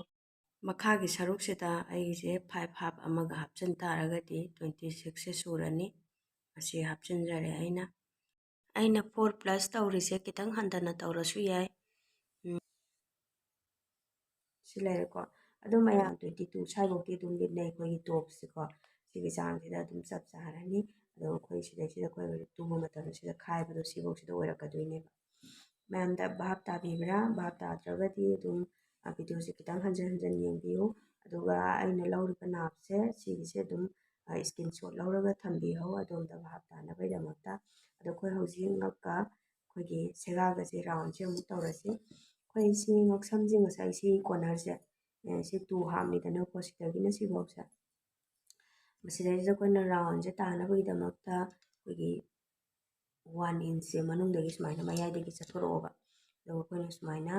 ꯃꯈꯥꯒꯤ ꯁꯔꯨꯛꯁꯤꯗ ꯑꯩꯒꯤꯁꯦ five half ꯑꯃꯒ ꯍꯥꯞꯆꯤꯟ ꯇꯥꯔꯒꯗꯤ twenty sixꯁꯦ ꯁꯨꯔꯅꯤ꯫ ꯑꯁꯤ ꯍꯥꯞꯆꯤꯟꯖꯔꯦ ꯑꯩꯅ꯫ ꯑꯩꯅ four plus ꯇꯧꯔꯤꯁꯦ ꯈꯤꯇꯪ ꯍꯟꯊꯅ ꯇꯧꯔꯁꯨ ꯌꯥꯏ꯫ ꯎꯝ, ꯁꯤ ꯂꯩꯔꯦꯀꯣ꯫ ꯑꯗꯨ ꯃꯌꯥꯝ twenty two ꯁ꯭ꯋꯥꯏꯐꯥꯎꯗꯤ ꯑꯗꯨꯝ ꯂꯤꯠꯅꯩ ꯑꯩꯈꯣꯏꯒꯤ topꯁꯦꯀꯣ꯫ ꯁꯤꯒꯤ ꯆꯥꯡꯁꯤꯗ ꯑꯗꯨꯝ ꯆꯞ ꯆꯥꯔꯅꯤ꯫ ꯑꯗꯣ ꯑꯩꯈꯣꯏ ꯁꯤꯗꯩꯁꯤꯗ ꯑꯩꯈꯣꯏ ꯍꯧꯖꯤꯛ ꯇꯨꯕ ꯃꯇꯝꯗ ꯁꯤꯗ ꯈꯥꯏꯕꯗꯣ ꯁꯤꯐꯧꯁꯤꯗ ꯑꯣꯏꯔꯛꯀꯗꯣꯏꯅꯦꯕ꯫ ꯃꯌꯥꯝꯗ ꯚꯥꯞ ꯇꯥꯕꯤꯕ꯭ꯔꯥ? ꯚꯥꯞ ꯇꯥꯗ꯭ꯔꯒꯗꯤ ꯑꯗꯨꯝ, ꯑ, videoꯁꯦ ꯈꯤꯇꯪ ꯍꯟꯖꯤꯟ ꯍꯟꯖꯤꯟ ꯌꯦꯡꯕꯤꯌꯨ꯫ ꯑꯗꯨꯒ ꯑꯩꯅ ꯂꯧꯔꯤꯕ ꯅꯥꯞꯁꯦ ꯁꯤꯒꯤꯁꯦ ꯑꯗꯨꯝ, ꯑ, screenshot ꯂꯧꯔꯒ ꯊꯝꯕꯤꯍꯧ, ꯑꯗꯣꯝꯗ ꯚꯥꯞ ꯇꯥꯅꯕꯒꯤꯗꯃꯛꯇ꯫ ꯑꯗꯣ ꯑꯩꯈꯣꯏ ꯍꯧꯖꯤꯛ ꯉꯛꯀ ꯑꯩꯈꯣꯏꯒꯤ ꯁꯦꯒꯥꯒꯁꯦ roundꯁꯦ ꯑꯃꯨꯛ ꯇꯧꯔꯁꯤ꯫ ꯑꯩꯈꯣꯏ ꯁꯤ ꯉꯛꯁꯝꯁꯦ ꯉꯁꯥꯏ ꯁꯤ cornerꯁꯦ, ꯑꯦ, ꯁꯤ two halfꯅꯤꯗꯅꯀꯣ, ꯁꯤꯗꯒꯤꯅ ꯁꯤꯐꯥꯎꯁꯦ꯫ ꯃꯁꯤꯗꯩꯁꯤꯗ ꯑꯩꯈꯣꯏꯅ roundꯁꯦ ꯇꯥꯅꯕꯒꯤꯗꯃꯛꯇ ꯑꯩꯈꯣꯏꯒꯤ one inchꯁꯦ ꯃꯅꯨꯡꯗꯒꯤ ꯁꯨꯃꯥꯏꯅ ꯃꯌꯥꯏꯗꯒꯤ ꯆꯠꯊꯣꯔꯛꯑꯣꯕ꯫ ꯑꯗꯨꯒ ꯑꯩꯈꯣꯏꯅ ꯁꯨꯃꯥꯏꯅ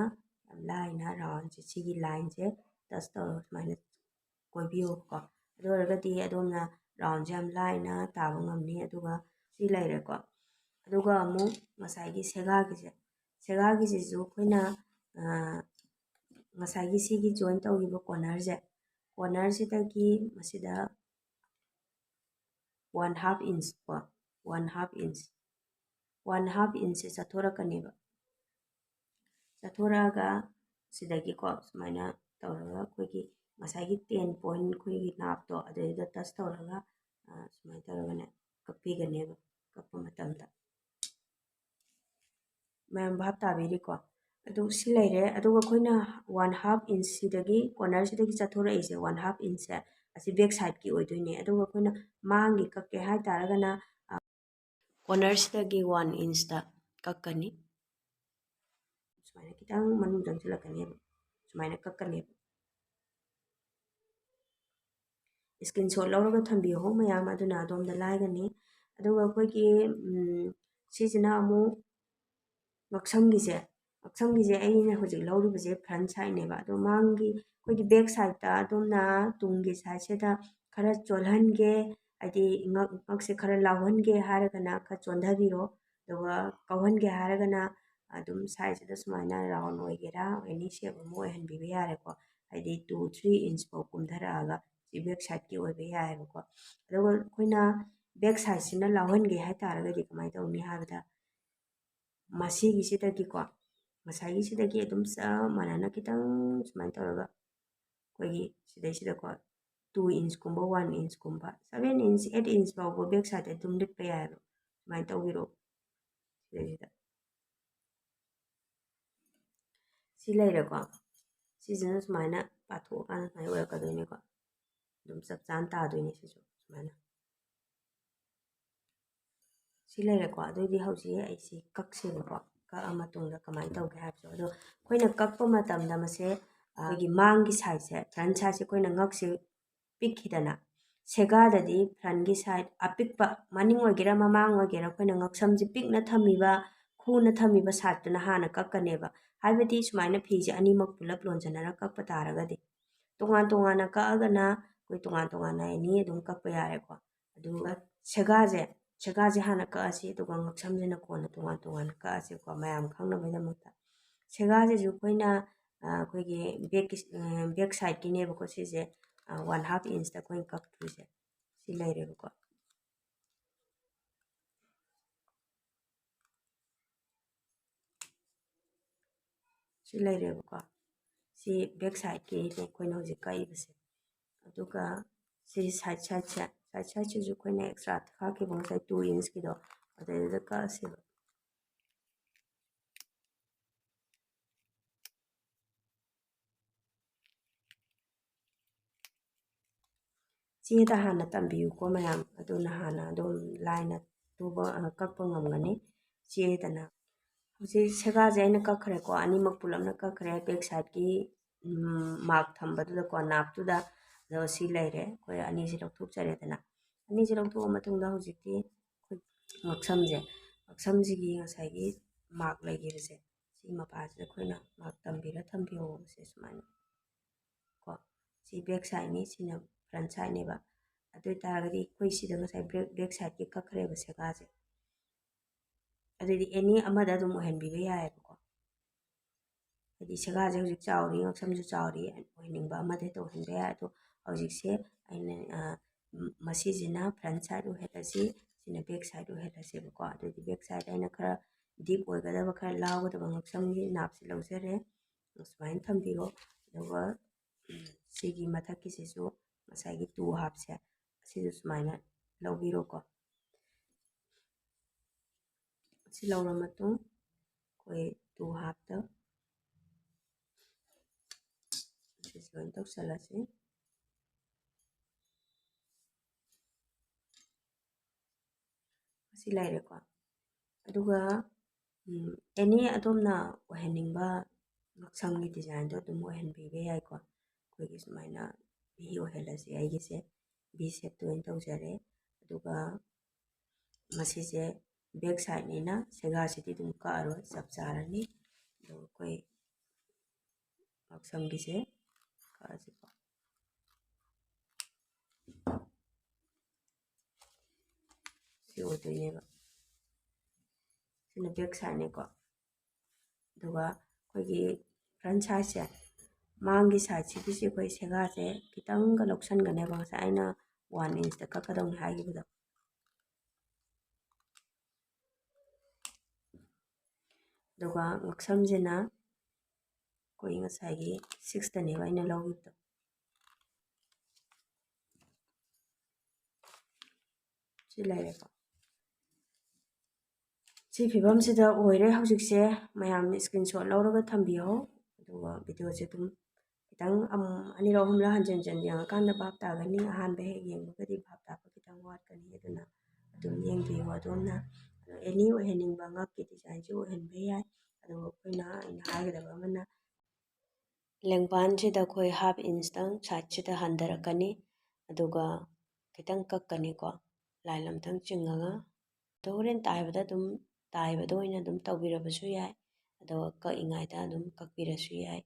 ꯌꯥꯝ ꯂꯥꯏꯅ roundꯁꯦ, ꯁꯤꯒꯤ lineꯁꯦ touch ꯇꯧꯔꯒ ꯁꯨꯃꯥꯏꯅ ꯀꯣꯏꯕꯤꯌꯣꯕꯀꯣ꯫ ꯑꯗꯨ ꯑꯣꯏꯔꯒꯗꯤ ꯑꯗꯣꯝꯅ roundꯁꯦ ꯌꯥꯝ ꯂꯥꯏꯅ ꯇꯥꯕ ꯉꯝꯅꯤ꯫ ꯑꯗꯨꯒ ꯁꯤ ꯂꯩꯔꯦꯀꯣ꯫ ꯑꯗꯨꯒ ꯑꯃꯨꯛ ꯉꯁꯥꯏꯒꯤ ꯁꯦꯒꯥꯒꯤꯁꯦ, ꯁꯦꯒꯥꯒꯤꯁꯤꯁꯨ ꯑꯩꯈꯣꯏꯅ, ꯑ, ꯉꯁꯥꯏꯒꯤ ꯁꯤꯒꯤ join ꯇꯧꯈꯤꯕ cornerꯁꯦ, cornerꯁꯤꯗꯒꯤ ꯃꯁꯤꯗ one half inch ꯀꯣ, one half inch, one half inchꯁꯦ ꯆꯠꯊꯣꯔꯛꯀꯅꯦꯕ꯫ ꯆꯠꯊꯣꯔꯛꯑꯒ ꯁꯤꯗꯒꯤꯀꯣ ꯁꯨꯃꯥꯏꯅ ꯇꯧꯔꯒ ꯑꯩꯈꯣꯏꯒꯤ ꯉꯁꯥꯏꯒꯤ ten point ꯑꯩꯈꯣꯏꯒꯤ ꯅꯥꯞꯇꯣ ꯑꯗꯨꯗꯩꯗ touch ꯇꯧꯔꯒ, ꯑ, ꯁꯨꯃꯥꯏꯅ ꯇꯧꯔꯒꯅꯦ ꯀꯛꯄꯤꯒꯅꯦꯕ, ꯀꯛꯄ ꯃꯇꯝꯗ꯫ ꯃꯌꯥꯝ ꯚꯥꯞ ꯇꯥꯕꯤꯔꯤꯀꯣ? ꯑꯗꯨ ꯁꯤ ꯂꯩꯔꯦ꯫ ꯑꯗꯨꯒ ꯑꯩꯈꯣꯏꯅ one half inchꯁꯤꯗꯒꯤ, cornerꯁꯤꯗꯒꯤ ꯆꯠꯊꯣꯔꯛꯏꯁꯦ one half inchꯁꯦ, ꯑꯁꯤ back sideꯀꯤ ꯑꯣꯏꯗꯣꯏꯅꯦ꯫ ꯑꯗꯨꯒ ꯑꯩꯈꯣꯏꯅ ꯃꯥꯡꯒꯤ ꯀꯛꯀꯦ ꯍꯥꯏꯇꯥꯔꯒꯅ, ꯑ, cornerꯁꯤꯗꯒꯤ one inchꯇ ꯀꯛꯀꯅꯤ꯫ ꯁꯨꯃꯥꯏꯅ ꯈꯤꯇꯪ ꯃꯅꯨꯡ ꯆꯪꯁꯤꯜꯂꯛꯀꯅꯦꯕ, ꯁꯨꯃꯥꯏꯅ ꯀꯛꯀꯅꯦꯕ꯫ Screenshot ꯂꯧꯔꯒ ꯊꯝꯕꯤꯌꯣ ꯃꯌꯥꯝ, ꯑꯗꯨꯅ ꯑꯗꯣꯝꯗ ꯂꯥꯏꯒꯅꯤ꯫ ꯑꯗꯨꯒ ꯑꯩꯈꯣꯏꯒꯤ, ꯎꯝ, ꯁꯤꯁꯤꯅ ꯑꯃꯨꯛ ꯉꯛꯁꯝꯒꯤꯁꯦ, ꯉꯛꯁꯝꯒꯤꯁꯦ ꯑꯩꯅ ꯍꯧꯖꯤꯛ ꯂꯧꯔꯤꯕꯁꯦ front sideꯅꯦꯕ꯫ ꯑꯗꯣ ꯃꯥꯡꯒꯤ ꯑꯩꯈꯣꯏꯒꯤ back sideꯇ ꯑꯗꯣꯝꯅ ꯇꯨꯡꯒꯤ sideꯁꯤꯗ ꯈꯔ ꯆꯣꯜꯍꯟꯒꯦ, ꯍꯥꯏꯗꯤ ꯉꯛ-, ꯉꯛꯁꯦ ꯈꯔ ꯂꯥꯎꯍꯟꯒꯦ ꯍꯥꯏꯔꯒꯅ ꯈꯔ ꯆꯣꯟꯊꯕꯤꯔꯣ꯫ ꯑꯗꯨꯒ ꯀꯧꯍꯟꯒꯦ ꯍꯥꯏꯔꯒꯅ ꯑꯗꯨꯝ sideꯁꯤꯗ ꯁꯨꯃꯥꯏꯅ round ꯑꯣꯏꯒꯦꯔꯥ, any shape ꯑꯃ ꯑꯣꯏꯍꯟꯕꯤꯕ ꯌꯥꯔꯦꯀꯣ꯫ ꯍꯥꯏꯗꯤ two three inch ꯐꯥꯎ ꯀꯨꯝꯊꯔꯛꯑꯒ ꯁꯤ back sideꯀꯤ ꯑꯣꯏꯕ ꯌꯥꯏꯑꯕꯀꯣ꯫ ꯑꯗꯨꯒ ꯑꯩꯈꯣꯏꯅ back sideꯁꯤꯅ ꯂꯥꯎꯍꯟꯒꯦ ꯍꯥꯏꯇꯥꯔꯒꯗꯤ ꯀꯃꯥꯏꯅ ꯇꯧꯅꯤ ꯍꯥꯏꯕꯗ, ꯃꯁꯤꯒꯤꯁꯤꯗꯒꯤꯀꯣ, ꯉꯁꯥꯏꯒꯤꯁꯤꯗꯒꯤ ꯑꯗꯨꯝ ꯆꯞ ꯃꯥꯟꯅꯅ ꯈꯤꯇꯪ ꯁꯨꯃꯥꯏꯅ ꯇꯧꯔꯒ ꯑꯩꯈꯣꯏꯒꯤ ꯁꯤꯗꯩꯁꯤꯗꯀꯣ, two inchꯀꯨꯝꯕ, one inchꯀꯨꯝꯕ, seven inch, eight inch ꯐꯥꯎꯕ back sideꯇ ꯑꯗꯨꯝ ꯂꯤꯠꯄ ꯌꯥꯏꯑꯕ꯫ ꯁꯨꯃꯥꯏꯅ ꯇꯧꯕꯤꯔꯣ꯫ ꯁꯤꯗꯩꯁꯤꯗ ꯁꯤ ꯂꯩꯔꯦꯀꯣ꯫ ꯁꯤꯁꯤꯅ ꯁꯨꯃꯥꯏꯅ ꯄꯥꯊꯣꯛꯑꯀꯥꯟꯗ ꯁꯨꯃꯥꯏꯅ ꯑꯣꯏꯔꯛꯀꯗꯣꯏꯅꯦꯀꯣ꯫ ꯑꯗꯨꯝ ꯆꯞ ꯆꯥꯅ ꯇꯥꯗꯣꯏꯅꯦ ꯁꯤꯁꯨ ꯁꯨꯃꯥꯏꯅ꯫ ꯁꯤ ꯂꯩꯔꯦꯀꯣ꯫ ꯑꯗꯨꯑꯣꯏꯗꯤ ꯍꯧꯖꯤꯛ ꯑꯩꯁꯤ ꯀꯛꯁꯦꯕꯀꯣ꯫ ꯀꯛꯑ ꯃꯇꯨꯡꯗ ꯀꯃꯥꯏꯅ ꯇꯧꯒꯦ ꯍꯥꯏꯕꯁꯨ꯫ ꯑꯗꯣ ꯑꯩꯈꯣꯏꯅ ꯀꯛꯄ ꯃꯇꯝꯗ ꯃꯁꯦ, ꯑ, ꯑꯩꯈꯣꯏꯒꯤ ꯃꯥꯡꯒꯤ sideꯁꯦ, front sideꯁꯦ ꯑꯩꯈꯣꯏꯅ ꯉꯛꯁꯦ ꯄꯤꯛꯈꯤꯗꯅ, ꯁꯦꯒꯥꯗꯗꯤ frontꯀꯤ side ꯑꯄꯤꯛꯄ, ꯃꯅꯤꯡ ꯑꯣꯏꯒꯦꯔꯥ ꯃꯃꯥꯡ ꯑꯣꯏꯒꯦꯔꯥ, ꯑꯩꯈꯣꯏꯅ ꯉꯛꯁꯝꯁꯦ ꯄꯤꯛꯅ ꯊꯝꯃꯤꯕ, ꯈꯨꯅ ꯊꯝꯃꯤꯕ sideꯇꯨꯅ ꯍꯥꯟꯅ ꯀꯛꯀꯅꯦꯕ꯫ ꯍꯥꯏꯕꯗꯤ ꯁꯨꯃꯥꯏꯅ ꯐꯤꯁꯦ ꯑꯅꯤꯃꯛ ꯄꯨꯂꯞ ꯂꯣꯟꯁꯤꯟꯅꯔ ꯀꯛꯄ ꯇꯥꯔꯒꯗꯤ꯫ ꯇꯣꯉꯥꯟ ꯇꯣꯉꯥꯟꯅ ꯀꯛꯑꯒꯅ ꯑꯩꯈꯣꯏ ꯇꯣꯉꯥꯟ ꯇꯣꯉꯥꯟꯅ any ꯑꯗꯨꯝ ꯀꯛꯄ ꯌꯥꯔꯦꯀꯣ꯫ ꯑꯗꯨꯒ ꯁꯦꯒꯥꯁꯦ, ꯁꯦꯒꯥꯁꯦ ꯍꯥꯟꯅ ꯀꯛꯑꯁꯤ, ꯑꯗꯨꯒ ꯉꯛꯁꯝꯁꯤꯅ ꯀꯣꯟꯅ ꯇꯣꯉꯥꯟ ꯇꯣꯉꯥꯟꯅ ꯀꯛꯑꯁꯤꯀꯣ, ꯃꯌꯥꯝ ꯈꯪꯅꯕꯒꯤꯗꯃꯛꯇ꯫ ꯁꯦꯒꯥꯁꯤꯁꯨ ꯑꯩꯈꯣꯏꯅ, ꯑ, ꯑꯩꯈꯣꯏꯒꯤ backꯀꯤ, ꯑ, back sideꯀꯤꯅꯦꯕꯀꯣ ꯁꯤꯁꯦ, ꯑ, one half inchꯇ ꯑꯩꯈꯣꯏꯅ ꯀꯛꯇꯣꯏꯁꯦ꯫ ꯁꯤ ꯂꯩꯔꯦꯕꯀꯣ꯫ ꯁꯤ ꯂꯩꯔꯦꯕꯀꯣ꯫ ꯁꯤ back sideꯀꯤꯅꯦ ꯑꯩꯈꯣꯏꯅ ꯍꯧꯖꯤꯛ ꯀꯛꯏꯕꯁꯦ꯫ ꯑꯗꯨꯒ ꯁꯤ side sideꯁꯦ, side sideꯁꯤꯁꯨ ꯑꯩꯈꯣꯏꯅ extra ꯈꯥꯛꯈꯤꯕ ꯉꯁꯥꯏ two inchꯀꯤꯗꯣ, ꯑꯗꯨꯗꯩꯗꯨꯗ ꯀꯛꯑꯁꯦꯕ꯫ ꯆꯦꯗ ꯍꯥꯟꯅ ꯇꯝꯕꯤꯌꯨꯀꯣ ꯃꯌꯥꯝ, ꯑꯗꯨꯅ ꯍꯥꯟꯅ ꯑꯗꯨꯝ ꯂꯥꯏꯅ ꯇꯨꯕ, ꯑ, ꯀꯛꯄ ꯉꯝꯒꯅꯤ꯫ ꯆꯦꯗꯅ ꯍꯧꯖꯤꯛ ꯁꯦꯒꯥꯁꯦ ꯑꯩꯅ ꯀꯛꯈ꯭ꯔꯦꯀꯣ, ꯑꯅꯤꯃꯛ ꯄꯨꯂꯞꯅ ꯀꯛꯈ꯭ꯔꯦ꯫ Back sideꯀꯤ, ꯎꯝ, mark ꯊꯝꯕꯗꯨꯗꯀꯣ, ꯅꯥꯞꯇꯨꯗ, ꯑꯗꯣ ꯁꯤ ꯂꯩꯔꯦ꯫ ꯑꯩꯈꯣꯏ ꯑꯅꯤꯁꯤ ꯂꯧꯊꯣꯛꯆꯔꯦꯗꯅ, ꯑꯅꯤꯁꯤ ꯂꯧꯊꯣꯛꯑ ꯃꯇꯨꯡꯗ ꯍꯧꯖꯤꯛꯇꯤ ꯑꯩꯈꯣꯏ ꯉꯛꯁꯝꯁꯦ, ꯉꯛꯁꯝꯁꯤꯒꯤ ꯉꯁꯥꯏꯒꯤ mark ꯂꯩꯈꯤꯕꯁꯦ, ꯁꯤ ꯁꯤ ꯃꯄꯥꯁꯤꯗ ꯑꯩꯈꯣꯏꯅ ꯃꯥꯔꯛ ꯇꯝꯕꯤꯔ ꯊꯝꯕꯤꯌꯣꯕꯁꯦ ꯁꯨꯃꯥꯏꯅ꯫ ꯀꯣ, ꯁꯤ ꯕꯦꯛ ꯁꯥꯏꯠꯅꯤ, ꯁꯤꯅ ꯐ꯭ꯔꯟ ꯁꯥꯏꯠꯅꯦꯕ꯫ ꯑꯗꯨ ꯑꯣꯏ ꯇꯥꯔꯒꯗꯤ ꯑꯩꯈꯣꯏ ꯁꯤꯗ ꯉꯁꯥꯏ ꯕꯦꯛ, ꯕꯦꯛ ꯁꯥꯏꯠꯀꯤ ꯀꯛꯈ꯭ꯔꯦꯕ ꯁꯦꯒꯥꯁꯦ꯫ ꯑꯗꯨꯗꯤ ꯑꯦꯅꯤ ꯑꯃꯗ ꯑꯗꯨꯝ ꯑꯣꯏꯍꯟꯕꯤꯕ ꯌꯥꯏꯑꯕꯀꯣ꯫ ꯍꯥꯏꯗꯤ ꯁꯦꯒꯥꯁꯦ ꯍꯧꯖꯤꯛ ꯆꯥꯎꯔꯤ, ꯉꯛꯁꯝꯁꯨ ꯆꯥꯎꯔꯤ, ꯑꯣꯏꯍꯟꯅꯤꯡꯕ ꯑꯃꯗ ꯍꯦꯛꯇ ꯑꯣꯏꯍꯟꯕ ꯌꯥꯏ꯫ ꯑꯗꯣ ꯍꯧꯖꯤꯛꯁꯦ ꯑꯩꯅ, ꯑ, ꯃꯁꯤꯁꯤꯅ ꯐ꯭ꯔꯟ ꯁꯥꯏꯠ ꯑꯣꯏꯍꯜꯂꯁꯤ, ꯁꯤꯅ ꯕꯦꯛ ꯁꯥꯏꯠ ꯑꯣꯏꯍꯜꯂꯁꯦꯕꯀꯣ꯫ ꯑꯗꯨꯗꯤ ꯕꯦꯛ ꯁꯥꯏꯠ ꯑꯩꯅ ꯈꯔ ꯗꯤꯞ ꯑꯣꯏꯒꯗꯕ, ꯈꯔ ꯂꯥꯎꯒꯗꯕ ꯉꯛꯁꯝꯒꯤ ꯅꯥꯞꯁꯦ ꯂꯧꯖꯔꯦ꯫ ꯁꯨꯃꯥꯏꯅ ꯊꯝꯕꯤꯔꯣ꯫ ꯑꯗꯨꯒ, ꯎꯝ, ꯁꯤꯒꯤ ꯃꯊꯛꯀꯤꯁꯤꯁꯨ ꯉꯁꯥꯏꯒꯤ ꯇꯨ ꯍꯥꯞꯁꯦ, ꯑꯁꯤꯁꯨ ꯁꯨꯃꯥꯏꯅ ꯂꯧꯕꯤꯔꯣꯀꯣ꯫ ꯁꯤ ꯂꯧꯔ ꯃꯇꯨꯡ ꯑꯩꯈꯣꯏ ꯇꯨ ꯍꯥꯞꯇ ꯁꯤꯁꯨ ꯂꯣꯏ ꯇꯧꯁꯜꯂꯁꯤ꯫ ꯑꯁꯤ ꯂꯩꯔꯦꯀꯣ꯫ ꯑꯗꯨꯒ, ꯎꯝ, ꯑꯦꯅꯤ ꯑꯗꯣꯝꯅ ꯑꯣꯏꯍꯟꯅꯤꯡꯕ ꯉꯛꯁꯝꯒꯤ ꯗꯤꯖꯥꯏꯟꯗꯣ ꯑꯗꯨꯝ ꯑꯣꯏꯍꯟꯕꯤꯕ ꯌꯥꯏꯀꯣ꯫ ꯑꯩꯈꯣꯏꯒꯤ ꯁꯨꯃꯥꯏꯅ ꯚꯤ ꯑꯣꯏꯍꯜꯂꯁꯤ꯫ ꯑꯩꯒꯤꯁꯦ ꯚꯤ ꯁꯦꯞꯇ ꯑꯣꯏꯅ ꯇꯧꯖꯔꯦ꯫ ꯑꯗꯨꯒ ꯃꯁꯤꯁꯦ ꯕꯦꯛ ꯁꯥꯏꯠꯅꯤꯅ ꯁꯦꯒꯥꯁꯤꯗꯤ ꯑꯗꯨꯝ ꯀꯛꯑꯔꯣꯏ, ꯆꯞ ꯆꯥꯔꯅꯤ꯫ ꯑꯗꯨꯒ ꯑꯩꯈꯣꯏ ꯉꯛꯁꯝꯒꯤꯁꯦ ꯀꯛꯑꯁꯤꯀꯣ꯫ ꯁꯤ ꯑꯣꯏꯗꯣꯏꯅꯦꯕ꯫ ꯁꯤꯅ ꯕꯦꯛ ꯁꯥꯏꯠꯅꯤꯀꯣ꯫ ꯑꯗꯨꯒ ꯑꯩꯈꯣꯏꯒꯤ ꯐ꯭ꯔꯟ ꯁꯥꯏꯠꯁꯦ, ꯃꯥꯡꯒꯤ ꯁꯥꯏꯠꯁꯤꯒꯤꯁꯤ ꯑꯩꯈꯣꯏ ꯁꯦꯒꯥꯁꯦ ꯈꯤꯇꯪꯒ ꯂꯧꯁꯟꯒꯅꯦꯕ, ꯉꯁꯥꯏ ꯑꯩꯅ ꯋꯥꯟ ꯏꯟꯁꯇ ꯀꯛꯀꯗꯧꯅꯤ ꯍꯥꯏꯈꯤꯕꯗꯣ꯫ ꯑꯗꯨꯒ ꯉꯛꯁꯝꯁꯤꯅ ꯑꯩꯈꯣꯏ ꯉꯁꯥꯏꯒꯤ ꯁꯤꯛꯁꯇꯅꯦꯕ ꯑꯩꯅ ꯂꯧꯈꯤꯕꯗꯣ꯫ ꯁꯤ ꯂꯩꯔꯦꯀꯣ꯫ ꯁꯤ ꯐꯤꯕꯝꯁꯤꯗ ꯑꯣꯏꯔꯦ ꯍꯧꯖꯤꯛꯁꯦ꯫ ꯃꯌꯥꯝ ꯏꯁꯀ꯭ꯔꯤꯟ ꯁꯣꯠ ꯂꯧꯔꯒ ꯊꯝꯕꯤꯌꯣ꯫ ꯑꯗꯨꯒ ꯚꯤꯗꯤꯑꯣꯁꯦ ꯑꯗꯨꯝ ꯈꯤꯇꯪ ꯑꯃꯨꯛ ꯑꯅꯤꯔꯛ ꯑꯍꯨꯝꯂꯛ ꯍꯟꯖꯤꯟ ꯍꯟꯖꯤꯟ ꯌꯦꯡꯉꯀꯥꯟꯗ ꯚꯥꯞ ꯇꯥꯒꯅꯤ꯫ ꯑꯍꯥꯟꯕ ꯍꯦꯛ ꯌꯦꯡꯕꯒꯗꯤ ꯚꯥꯞ ꯇꯥꯕ ꯈꯤꯇꯪ ꯋꯥꯠꯀꯅꯤ꯫ ꯑꯗꯨꯅ ꯑꯗꯨꯝ ꯌꯦꯡꯕꯤꯌꯨ ꯑꯗꯣꯝꯅ꯫ ꯑꯗꯣ ꯑꯦꯅꯤ ꯑꯣꯏꯍꯟꯅꯤꯡꯕ ꯉꯛꯀꯤ ꯗꯤꯖꯥꯏꯟꯁꯨ ꯑꯣꯏꯍꯟꯕ ꯌꯥꯏ꯫ ꯑꯗꯨꯒ ꯑꯩꯈꯣꯏꯅ, ꯑꯩꯅ ꯍꯥꯏꯒꯗꯕ ꯑꯃꯅ, ꯂꯦꯡꯕꯥꯟꯁꯤꯗ ꯑꯩꯈꯣꯏ ꯍꯥꯐ ꯏꯟꯁꯇꯪ ꯁꯥꯏꯠꯁꯤꯗ ꯍꯟꯊꯔꯛꯀꯅꯤ꯫ ꯑꯗꯨꯒ ꯈꯤꯇꯪ ꯀꯛꯀꯅꯤꯀꯣ, ꯂꯥꯏꯟ ꯑꯝꯇꯪ ꯆꯤꯡꯉꯒ꯫ ꯑꯗꯣ ꯍꯣꯔꯦꯟ ꯇꯥꯏꯕꯗ ꯑꯗꯨꯝ, ꯇꯥꯏꯕꯗ ꯑꯣꯏꯅ ꯑꯗꯨꯝ ꯇꯧꯕꯤꯔꯕꯁꯨ ꯌꯥꯏ꯫ ꯑꯗꯣ ꯀꯛꯏꯉꯩꯗ ꯑꯗꯨꯝ ꯀꯛꯄꯤꯔꯁꯨ ꯌꯥꯏ꯫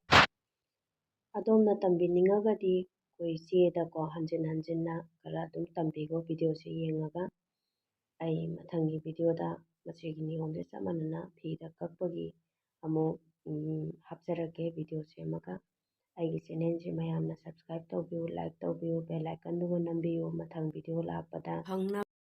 ꯑꯗꯣꯝꯅ ꯇꯝꯕꯤꯅꯤꯡꯉꯒꯗꯤ ꯑꯩꯈꯣꯏ ꯆꯦꯗꯀꯣ ꯍꯟꯖꯤꯟ ꯍꯟꯖꯤꯟꯅ ꯈꯔ ꯑꯗꯨꯝ ꯇꯝꯕꯤꯈꯣ ꯚꯤꯗꯤꯑꯣꯁꯦ ꯌꯦꯡꯉꯒ꯫ ꯑꯩ ꯃꯊꯪꯒꯤ ꯚꯤꯗꯤꯑꯣꯗ ꯃꯁꯤꯒꯤ ꯅꯤꯌꯣꯝꯁꯦ ꯆꯞ ꯃꯥꯟꯅꯅ ꯐꯤꯗ ꯀꯛꯄꯒꯤ ꯑꯃꯨꯛ, ꯎꯝ, ꯍꯥꯞꯆꯔꯛꯀꯦ ꯚꯤꯗꯤꯑꯣ ꯁꯦꯝꯃꯒ꯫ ꯑꯩꯒꯤ ꯆꯦꯅꯦꯜꯁꯦ ꯃꯌꯥꯝꯅ subscribe ꯇꯧꯕꯤꯌꯨ, like ꯇꯧꯕꯤꯌꯨ, bell iconꯗꯨꯒ ꯅꯝꯕꯤꯌꯨ꯫ ꯃꯊꯪ ꯚꯤꯗꯤꯑꯣ ꯂꯥꯛꯄꯗ ꯈꯪꯅ